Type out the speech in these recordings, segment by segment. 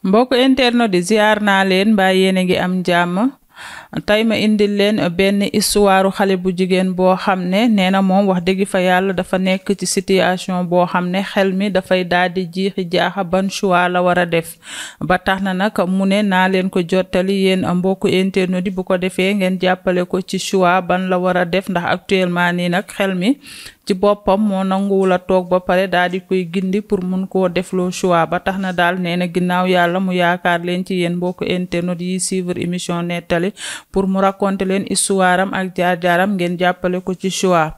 mbokk internet di ziar naa leen mbaa yéen a ngi am jàmm tey ma indil leen benn histoire xale bu jigéen boo xam ne nee na moom wax dëgg fa yàlla dafa nekk ci situation boo xam ne xel mi dafay daal di jiixi jaaxa ban choix la war a def ba tax na nag mu ne naa leen ko jottali yéen mbokku internet di bu ko defee ngeen jàppale ko ci choix ban la war a def ndax actuellement nii nag xel mi ci boppam moo nanguwul a toog ba pare daal di koy gindi pour mun koo defloo choix ba tax na daal nee na ginnaaw yàlla mu yaakaar leen ci yéen mbokku internet yi suivre émission nettali pour mu raconter leen histoire am ak jaar-jaaram ngeen jàppale ko ci choix.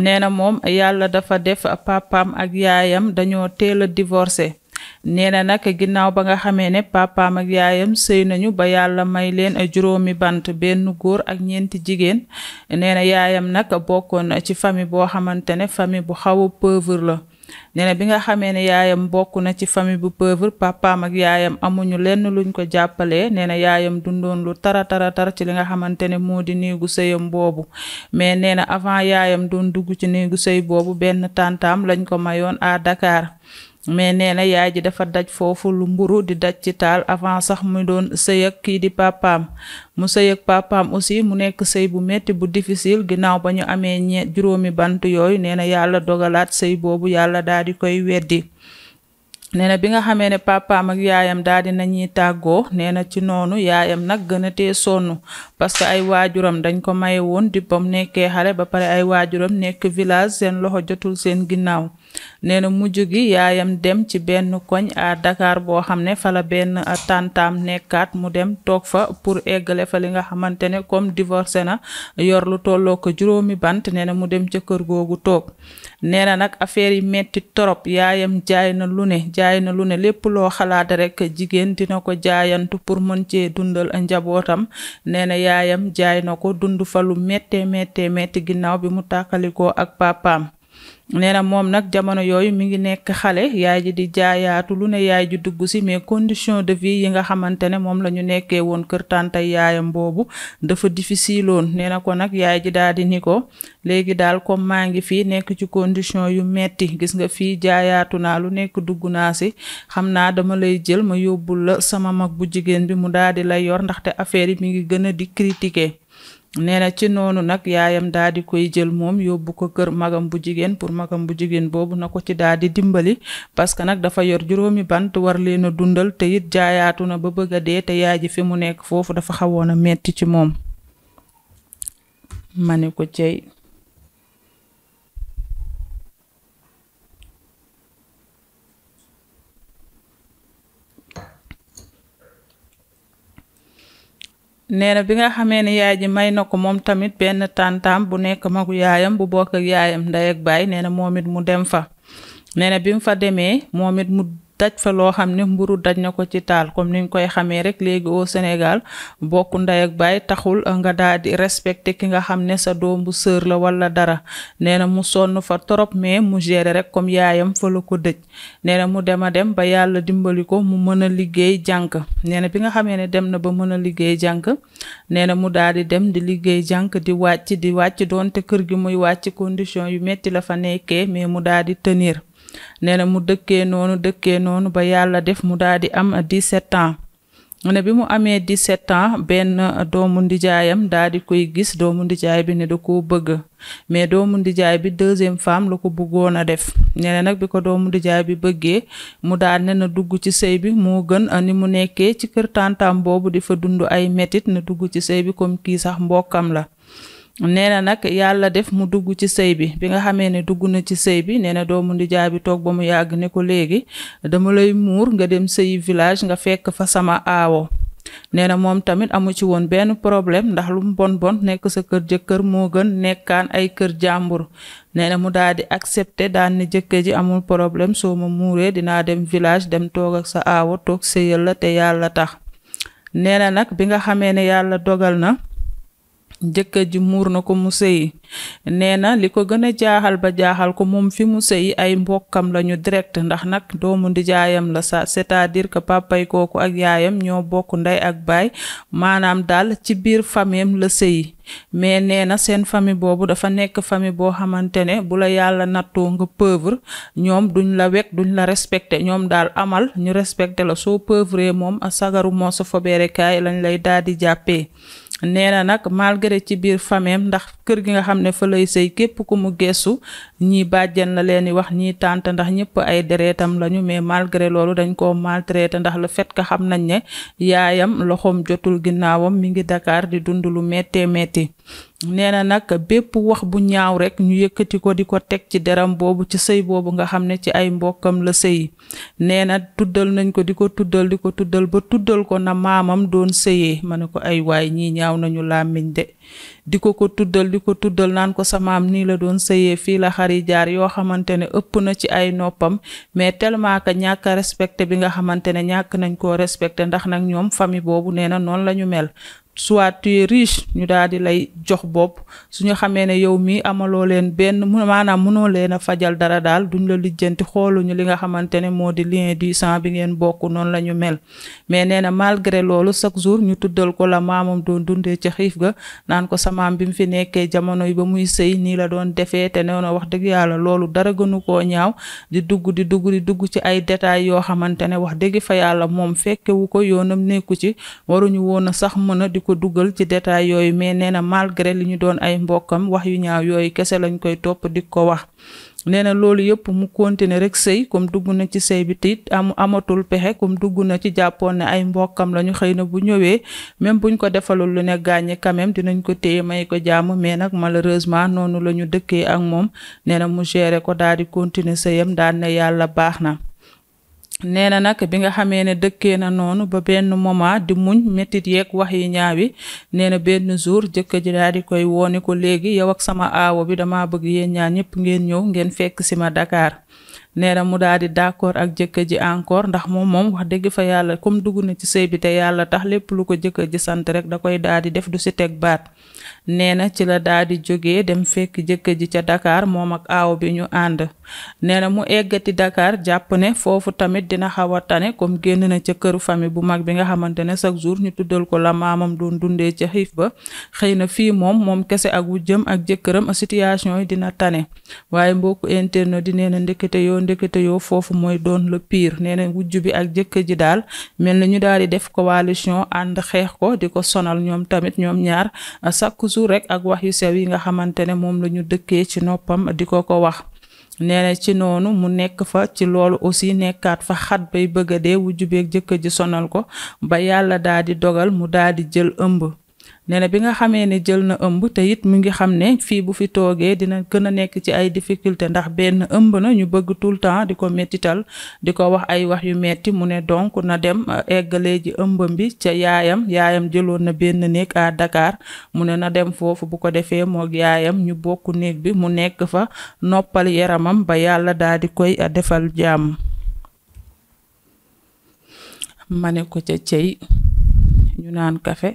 nee na moom yàlla dafa def papaam ak yaayam dañoo teel a divorcé. nee na nag ginnaaw ba nga xamee ne papaam ak yaayam sëy nañu ba yàlla may leen juróomi bant benn góor ak ñeenti jigéen nee na yaayam nag bokkoon ci famille boo xamante ne famille bu xaw a pauvre la. nee na bi nga xamee ne yaayam bokk na ci famille bu pauvre papaam ak yaayam amuñu lenn luñ ko jàppalee nee na yaayam dundoon lu tar ci li nga xamante ne moo di néegu sëyam boobu mais nee na avant yaayam doon dugg ci néegu sëy boobu benn tantaam lañ ko mayoon à Dakar. mais nee na yaay ji dafa daj foofu lu mburu di daj ci taal avant sax mu doon sëy ak kii di papaam mu sëy ak papaam aussi mu nekk sëy bu metti bu difficile ginnaaw ba ñu amee juróomi bant yooyu nee na yàlla dogalaat sëy boobu yàlla daal di koy weddi. nee na bi nga xamee ne papaam ak yaayam daal di nañuy tàggoo nee na ci noonu yaayam nag gën a tee sonn parce que ay waajuram dañ ko maye woon di bam nekkee xale ba pare ay waajuram nekk village seen loxo jotul seen ginnaaw. nee na mujj gi yaayam dem ci benn koñ à Dakar boo xam ne fa la benn tantaam nekkaat mu dem toog fa pour eggale fa li nga xamante ne comme divorcé na yor lu tolloo ko juróomi bant nee na mu dem ca kër googu toog. nee na nag affaire yi metti torop yaayam jaay na lu ne lépp loo xalaat rek jigéen dina ko jaayantu pour mën cee dundal njabootam nee na yaayam jaay na ko dund fa lu metti ginnaaw bi mu tàkkalikoo ak papaam. nee na moom nag jamono yooyu mi ngi nekk xale yaay ji di jaayaatu lu ne yaay ji dugg si mais condition de vie yi nga xamante ne moom la ñu nekkee woon kër tàntay yaayam boobu dafa difficile woon nee na ko nag yaay ji daal di ni ko léegi daal comme maa ngi fii nekk ci condition yu metti gis nga fii jaayaatu naa lu nekk dugg naa si xam naa dama lay jël ma yóbbul la sama mag bu jigéen bi mu daal di lay yor ndaxte affaire yi mi ngi gën a di critiquer. nee na ci noonu nag yaayam daal di koy jël moom yóbbu ko kër magam bu jigéen pour magam bu jigéen boobu na ko ci daal di dimbali parce que nag dafa yor juróomi bant war leen a dundal te it jaayaatu na ba bëgg a dee te yaay ji fi mu nekk foofu dafa xawoon a metti ci moom. ma ne ko cey nee na bi nga xamee ne yaay ji may na ko moom tamit benn tantaam bu nekk magu yaayam bu bokk ak yaayam ndey ak baay nee na moom it mu dem fa. nee na bi mu fa demee moom it mu daj fa loo xam ne mburu daj na ko ci taal comme niñ koy xamee rek léegi au Sénégal bokk ndey ak baay taxul nga daal di respecté ki nga xam ne sa doom bu sœur la wala dara. nee na mu sonn fa trop mais mu gérer rek comme yaayam fa la ko dëj. nee na mu dem a dem ba yàlla dimbali ko mu mën a liggéey jànk. nee na bi nga xamee ne dem na ba mën a liggéey jànk nee na mu daal di dem di liggéey jànk di wàcc doonte kër gi muy wàcc condition yu metti la fa nekkee mais mu daal di tenir. nee na mu dëkkee noonu ba yàlla def mu daal di am 17 ans. ne bi mu amee 17 ans benn doomu ndijaayam daal di koy gis doomu ndijaay bi ne da koo bëgg mais doomu ndijaay bi deuxième femme la ko bëggoon a def. nee na nag bi ko doomu ndijaay bi bëggee mu daal ne na dugg ci sëy bi moo gën ni mu nekkee ci kër tantam boobu di fa dund ay metit na dugg ci sëy bi comme kii sax mbokkam la. nee na nag yàlla def mu dugg ci sëy bi nga xamee ne dugg na ci sëy bi nee na doomu ndijaay bi toog ba mu yàgg ne ko léegi dama lay muur nga dem sëyi village nga fekk fa sama aawo. nee na moom tamit amu ci woon benn problème ndax lu mu bon nekk sa kër jëkkër moo gën nekkaan ay kër jàmbur. nee na mu daal di accepté daan ne jëkkër ji amul problème soo ma muuree dinaa dem village dem toog ak sa aawo toog sëyal la te yàlla tax. nee na nag bi nga xamee ne yàlla dogal na jëkkër ji muur na ko mu sëyi nee na li ko gën a jaaxal ba jaaxal ko moom fi mu sëyi ay mbokkam lañu direct ndax nag doomu ndijaayam la sa c'est-à-dire que papay kooku ak yaayam ñoo bokk ndey ak baay maanaam daal ci biir famille la sëyi mais nee na seen famille boobu dafa nekk famille boo xamante ne bu la yàlla nattoo nga pauvre ñoom duñ la wekk duñ la respecté ñoom daal amal ñu respecté la soo pauvre moom a sagaru moo sa fobeerekaay lañ lay daal di jàppee nee na nag malgré ci biir fameem ndax kër gi nga xam ne fa lay sëy képp ku mu gestu ñii bàjjen la leen di wax ñii tànt ndax ñëpp ay deretam lañu mais malgré loolu dañ koo maltraité ndax le fait que xam nañ ne yaayam loxoom jotul ginnaawam mi ngi Dakar di dund lu méttee métti nee na nag bépp wax bu ñaaw rek ñu yëkkati ko di ko teg ci deram boobu ci sëy boobu nga xam ne ci ay mbokkam la sëyi nee na tuddal nañ ko di ko tuddal ba tuddal ko na maamam doon sëyee ma ne ko ay waay ñii ñaaw nañu làmmiñ de di ko tuddal naan ko sa maam nii la doon sëyee fii la xari jaar yoo xamante ne ëpp na ci ay noppam mais tellement que ñàkk a respecté bi nga xamante ne ñàkk nañ koo respecté ndax nag ñoom famille boobu nee na noonu la ñu mel soit tu es riche ñu daal di lay jox bopp suñu xamee ne yow mii amaloo leen benn maanaam mënoo leen a fajal dara daal duñ la lijjanti xooluñu li nga xamante ne moo di lien du sang bi ngeen bokk noonu la ñu mel mais nee na malgré loolu chaque jour ñu tuddal ko la maamam doon dundee ca xiif ga naan ko sa maam bi mu fi nekkee jamono yi ba muy sëy nii la doon defee te nee na wax dëgg yàlla loolu dara gënu koo ñaaw di dugg ci ay détails yoo xamante ne wax dëgg fa yàlla moom fekkewu ko yoonam nekku ci waruñu woon a sax mën a di ko dugal ci détail yooyu mais nee na malgré li ñu doon ay mbokkam wax yu ñaaw yooyu kese lañ koy topp di ko wax nee na loolu yëpp mu continuer rek sëy comme dugg na ci sëy bi tit amatul pexe comme dugg na ci jàppoon ne ay mbokkam lañu xëy na bu ñëwee même buñ ko defalul lu ne gàññi quand même dinañ ko téye may ko jàmm mais nag malheureusement noonu la ñu dëkkee ak moom nee na mu gérer ko daal di continuer sëyam daal ne yàlla baax na nee na nag bi nga xamee ne dëkkee na noonu ba benn moment di muñ métit yeeg wax yi ñaawi nee na benn jour jëkkër ji daal di koy woone ko léegi yow ak sama aawo bi dama bëgg yéen ñaar ñëpp ngeen ñëw ngeen fekk si ma Dakar nee na mu daal di d'accord ak jëkkër ji encore ndax moom wax dëgg fa yàlla comme dugg na ci sëy bi te yàlla tax lépp lu ko jëkkër ji sant rek da koy daal di def du si teg baat nee na ci la daal di jógee dem fekk jëkkër ji ca Dakar moom ak aaw bi ñu ànd nee na mu eggati Dakar jàpp ne foofu tamit dina xaw a tane comme génn na ca këru famille bu mag bi nga xamante ne chaque jour ñu tuddal ko la maamam doon dundee ca xiif ba xëy na fii moom kese ak wujjëm ak jëkkëram situation yi dina tane waaye mbokku internet di nee na ndekete yoo foofu mooy doon le pire nee na wujj bi ak jëkkër ji daal mel na ñu daal di def coalition ànd xeex ko di ko sonal ñoom tamit ñoom ñaar chaque jour rek ak wax yu sew yi nga xamante ne moom la ñu dëkkee ci noppam di ko wax nee na ci noonu mu nekk fa ci loolu aussi nekkaat fa xat bay bëgg a dee wujj beeg jëkkër ji sonal ko ba yàlla daal di dogal mu daal di jël ëmb nee na bi nga xamee ne jël na ëmb te it mu ngi xam ne fii bu fi toogee dina gën a nekk ci ay difficulté ndax benn ëmb na ñu bëgg tout le temps di ko mettital di ko wax ay wax yu metti mu ne donc na dem eggalee ji ëmbam bi ca yaayam jëloon na benn néeg à Dakar mu ne na dem foofu bu ko defee moog yaayam ñu bokk néeg bi mu nekk fa noppal yaramam ba yàlla daal di koy defal jàmm ma ne ko ca cey ñu naan kafe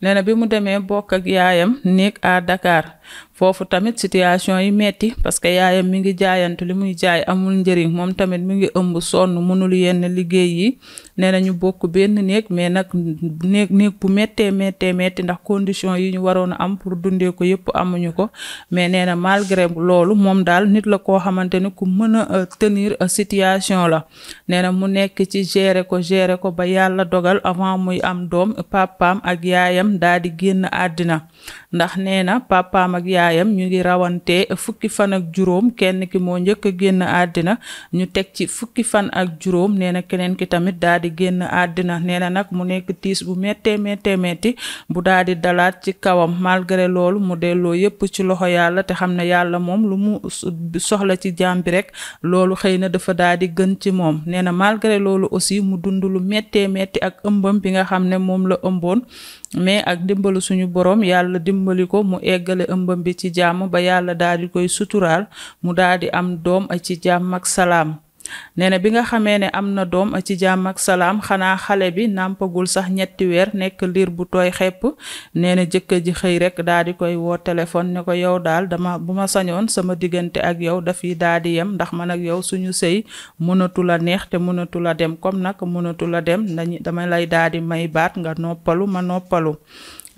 nee na bi mu demee bokk ak yaayam néeg à Dakar foofu tamit situation yi metti parce que yaayam mi ngi jaayantu li muy jaay amul njëriñ moom tamit mi ngi ëmb sonn mënul yenn liggéey yi nee na ñu bokk benn néeg mais nag néeg bu méttee metti ndax condition yi ñu waroon a am pour dundee ko yëpp amuñu ko mais nee na malgré loolu moom daal nit la koo xamante ne ku mën a tenir situation la nee na mu nekk ci gérer ko ba yàlla dogal avant muy am doom papaam ak yaayam daal di génn àddina ndax nee na papaam ak yaayam ñu ngi rawante fukki fan ak juróom kenn ki moo njëkk a génn àddina ñu teg ci fukki fan ak juróom nee na keneen ki tamit daal di génn àddina nee na nag mu nekk tiis bu méttee metti bu daal di dalaat ci kawam malgré loolu mu delloo yépp ci loxo yàlla te xam ne yàlla moom lu mu soxla ci jaam bi rek loolu xëy na dafa daal di gën ci moom nee na malgré loolu aussi mu dund lu méttee metti ak ëmbam bi nga xam ne moom la ëmboon mais ak dimbalu suñu borom yàlla dimbali ko mu eggale ëmbam bi ci jàmm ba yàlla daal di koy suturaal mu daal di am doom ci jàmm ak salaam nee na bi nga xamee ne am na doom ci jàmm ak salaam xanaa xale bi nàmpagul sax 3 weer nekk liir bu tooy xepp nee na jëkkër ji xëy rek daa di koy woo téléphone ne ko yow daal bu ma sañoon sama diggante ak yow dafiy daa di yem ndax man ak yow suñu sëy mënatu la neex te mënatu la dem comme nag mënatu la dem dama lay daa di may baat nga noppalu ma noppalu.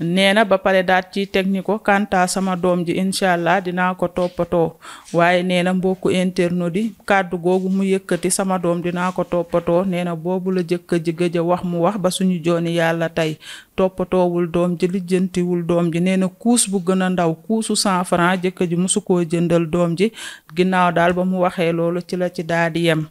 nee na ba pare daat ci technique ko kanta sama doom ji incha allah dinaa ko toppatoo waaye nee na mbokku internaute yi kàddu googu mu yëkkati sama doom dinaa ko toppatoo nee na boobu la jëkkër ji gëj a wax mu wax ba suñu jooni yàlla tey toppatoowul doom ji lijjantiwul doom ji nee na kuus bu gën a ndaw kuusu 100 francs jëkkër ji musu koo jëndal doom ji ginnaaw daal ba mu waxee loolu ci la ci daa di yem.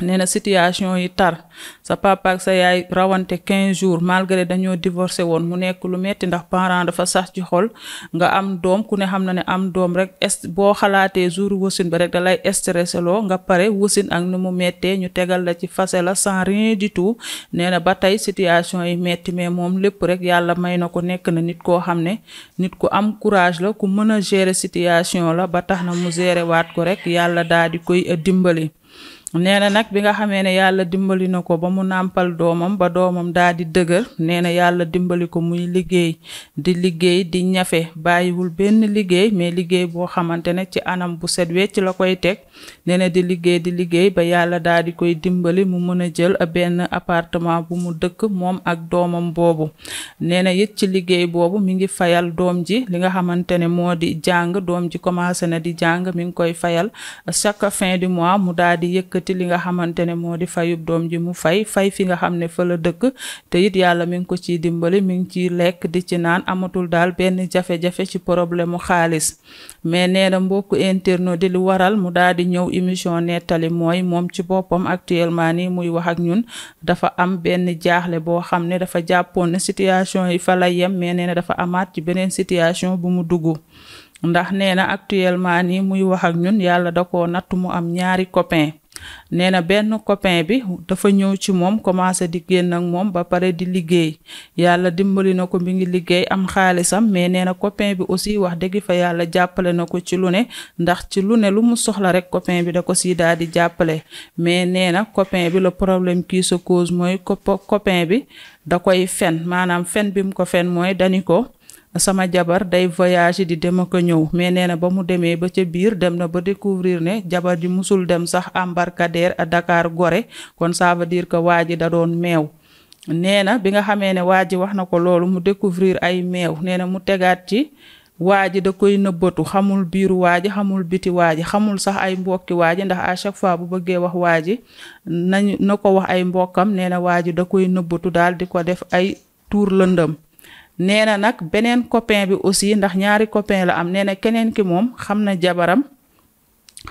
nee na situation yi tar sa papa ak sa yaay rawante 15 jours malgré dañoo divorcé woon mu nekk lu metti ndax parent dafa sax ci xol nga am doom ku ne xam na ne am doom rek boo xalaatee jour wasin ba rek da lay stressé loo nga pare wasin ak ni mu mettee ñu tegal la ci fase la sans rien du tout nee na ba tey situation yi metti mais moom lépp rek yàlla may na ko nekk na nit koo xam ne nit ku am courage la ku mën a gérer situation la ba tax na mu gérer waat ko rek yàlla daal di koy dimbali. nee na nag bi nga xamee ne yàlla dimbali na ko ba mu nàmpal doomam ba doomam daa di dëgër nee na yàlla dimbali ko muy liggéey di ñafe bàyyiwul benn liggéey mais liggéey boo xamante ne ci anam bu set wecc la koy teg nee na di liggéey ba yàlla daa di koy dimbali mu mën a jël benn appartement bu mu dëkk moom ak doomam boobu. nee na it ci liggéey boobu mi ngi fayal doom ji li nga xamante ne moo di jàng doom ji commencé na di jàng mi ngi koy fayal chaque fin du mois mu daa di yëkkati li nga xamante ne moo di fayub doom ji mu fay fi nga xam ne fa la dëkk te it yàlla mi ngi ko ciy dimbali mi ngi ciy lekk di ci naan amatul daal benn jafe-jafe ci problème mu xaalis. mais nee na mbokku internaute di lu waral mu daal di ñëw émission nettali mooy moom ci boppam actuellement nii muy wax ak ñun dafa am benn jaaxle boo xam ne dafa jàppoon ne situation yi fa la yem mais nee na dafa amaat ci beneen situation bu mu dugg. ndax nee na actuellement nii muy wax ak ñun yàlla da koo natt mu am 2 copain nee na benn copain bi dafa ñëw ci moom commencé di génn ak moom ba pare di liggéey yàlla dimbali na ko mi ngi liggéey am xaalisam mais nee na copain bi aussi wax dëgg fa yàlla jàppale na ko ci lu ne ndax ci lu ne lu mu soxla rek copain bi da ko si daal di jàppale mais nee na copain bi le problème qui se cause mooy copain bi da koy fen maanaam fen bi mu ko fen mooy dani ko sama jabar day voyage di dem ak ñëw mais nee na ba mu demee ba ca biir dem na ba découvrir ne jabar ji musul dem sax embarcadère à Dakar Gorée kon ça veut dire que waa ji da doon meew. nee na bi nga xamee ne waa ji wax na ko loolu mu découvrir ay meew nee na mu tegaat ci waa ji da koy nëbbatu xamul biiru waa ji xamul biti waa ji xamul sax ay mbokki waa ji ndax à chaque fois bu bëggee wax waa ji na ko wax ay mbokkam nee na waa ji da koy nëbbatu daal di ko def ay tuur lëndëm. nee na nag beneen copain bi aussi ndax 2 copain la am nee na keneen ki moom xam na jabaram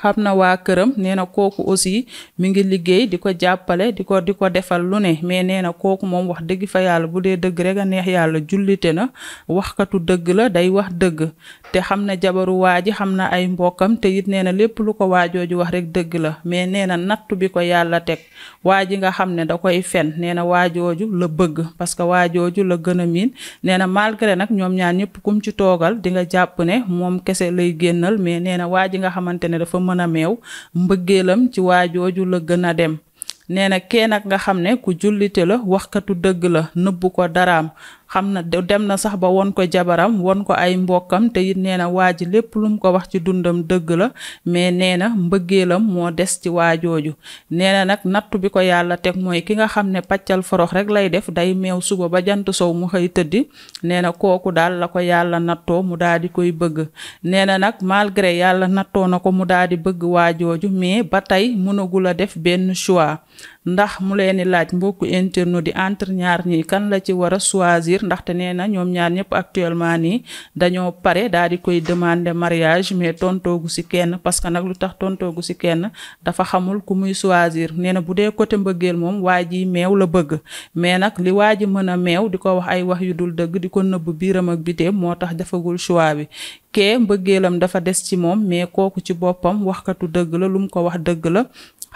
xam na waa këram nee na kooku aussi mi ngi liggéey di ko jàppale di ko defal lu ne mais nee na kooku moom wax dëgg fa yàlla bu dee dëgg rek a neex yàlla jullite na waxkatu dëgg la day wax dëgg te xam na jabaru waa ji xam na ay mbokkam te it nee na lépp lu ko waajooju wax rek dëgg la mais nee na nattu bi ko yàlla teg waa ji nga xam ne da koy fen nee na waajooju la bëgg parce que waajooju la gën a miin nee na malgré nag ñoom ñaar ñëpp kum ci toogal di nga jàpp ne moom kese lay génnal mais nee na waa ji nga xamante ne dafa mën a meew mbëggeelam ci waajooju la gën a dem. nee na kee nag nga xam ne ku jullite la waxkatu dëgg la nëbbu ko daraam xam na dem na sax ba won ko jabaram won ko ay mbokkam te it nee na waa ji lépp lu mu ko wax ci dundam dëgg la mais nee na mbëggeelam moo des ci waajooju. nee na nag nattu bi ko yàlla teg mooy ki nga xam ne paccal forox rek lay def day meew suba ba jant sow mu xëy tëddi nee na kooku daal la ko yàlla nattoo mu daal di koy bëgg. nee na nag malgré yàlla nattoo na ko mu daal di bëgg waajooju mais ba tey mënagul a def benn choix ndax mu leen di laaj mbokku internaute di entre ñaar ñi kan la ci war a choisir ndaxte nee na ñoom ñaar ñëpp actuellement nii dañoo pare daal di koy demander mariage mais tontoogu ci kenn parce que nag lu tax tontoogu ci kenn dafa xamul ku muy choisir. nee na bu dee côté mbëggeel moom waa ji meew la bëgg mais nag li waa ji mën a meew di ko wax ay wax yu dul dëgg di ko nëbb biiram ak biteem moo tax defagul choix bi. kee mbëggeelam dafa des ci moom mais kooku ci boppam waxkatu dëgg la lu mu ko wax dëgg la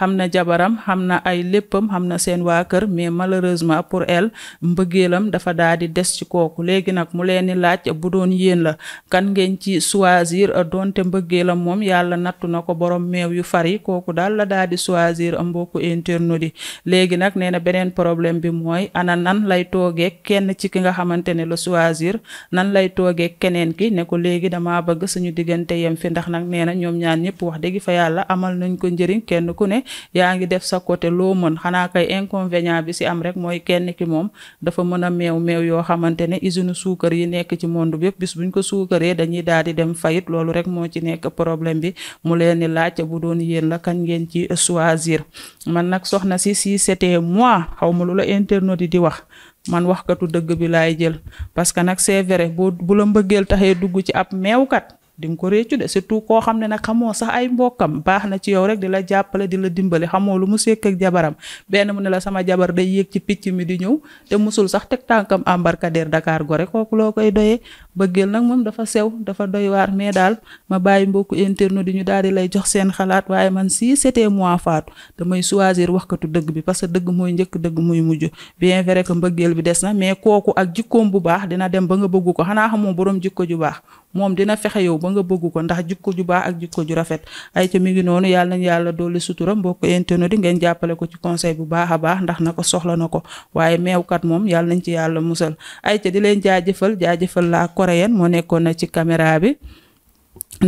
xam na jabaram xam na ay léppam xam na seen waa kër mais malheureusement pour elle mbëggeelam dafa daal di des ci kooku. léegi nag mu leen di laaj bu doon yéen la kan ngeen ci choisir donte mbëggeelam moom yàlla nattu na ko borom meew yu fari kooku daal la daal di choisir mbokku internautes yi. léegi nag nee na beneen problème bi mooy ana nan lay toogee kenn ci ki nga xamante ne la choisir nan lay toogee keneen ki ne ko léegi dama bëgg suñu diggante yem fi ndax nag nee na ñoom ñaar ñëpp wax dëgg fa yàlla amal nañ ko njëriñ kenn ku ne yaa ngi def sa côté loo mën xanaa kay inconvénient bi ci am rek mooy kenn ki moom dafa mën a meew yoo xamante ne usine suukar yi nekk ci monde bi yëpp bis buñ ko suukaree dañuy daal di dem fayit loolu rek moo ci nekk problème bi. mu leen di laaj bu doon yéen la kan ngeen ci choisir. man nag soxna si c'était moi xaw ma lu la internaute yi di wax man waxkatu dëgg bi laay jël parce que nag c'est vrai bu la mbëggeel taxee dugg ci ab meewkat di nga ko réccu de surtout koo xam ne nag xamoo sax ay mbokkam baax na ci yow rek di la jàppale di la dimbali xamoo lu mu sekk ak jabaram benn mu ne la sama jabar day yéeg ci picc mi di ñëw te musul sax teg tànkam embarcadère Dakar Gorée kooku loo koy doyee. bëggeel nag moom dafa sew dafa doy waar mais daal ma bàyyi mbokku internet di ñu daal di lay jox seen xalaat waaye man si c'était moi Fatou damay choisir waxkatu dëgg bi parce que dëgg mooy njëkk dëgg muy mujj bien vrai que mbëggeel bi des na mais kooku ak jikkoom bu baax dina dem ba nga bëgg ko xanaa xamoo borom jikko ju baax moom dina fexe yow ba nga bëgg ko ndax jikko ju baax ak jikko ju rafet. ay ca mi ngi noonu yàlla nañ yàlla dolli sutura mbokku internet di ngeen jàppale ko ci conseil bu baax a baax ndax na ko soxla na ko waaye meewkat moom yàlla nañ ci yàlla musal. ay ca di leen jaajëfal la coréenne moo nekkoon na ci caméra bi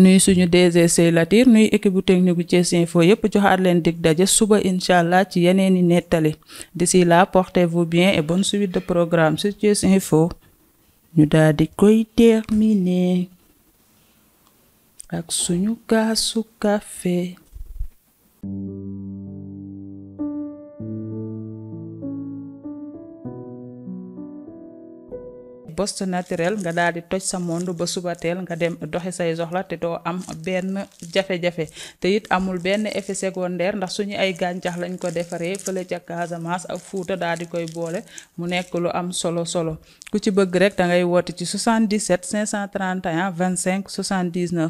nuy suñu DG Sey Latir nuy équipe bu technique bu Thiès Info yëpp joxaat leen dig daje suba incha allah ci yeneen i nettali d'ici là portez-vous bien et bonne suite de programme sur Thiès Info. ñu daal di koy terminer ak suñu kaasu café. Boss Naturel nga daal di toj sa monde ba suba teel nga dem doxi say soxla te doo am benn jafe-jafe te it amul benn effet secondaire ndax suñu ay gàncax lañ ko defaree fële ca Casamance ak Fuuta daal di koy boole mu nekk lu am solo ku ci bëgg rek da ngay woote ci 77 531 25 79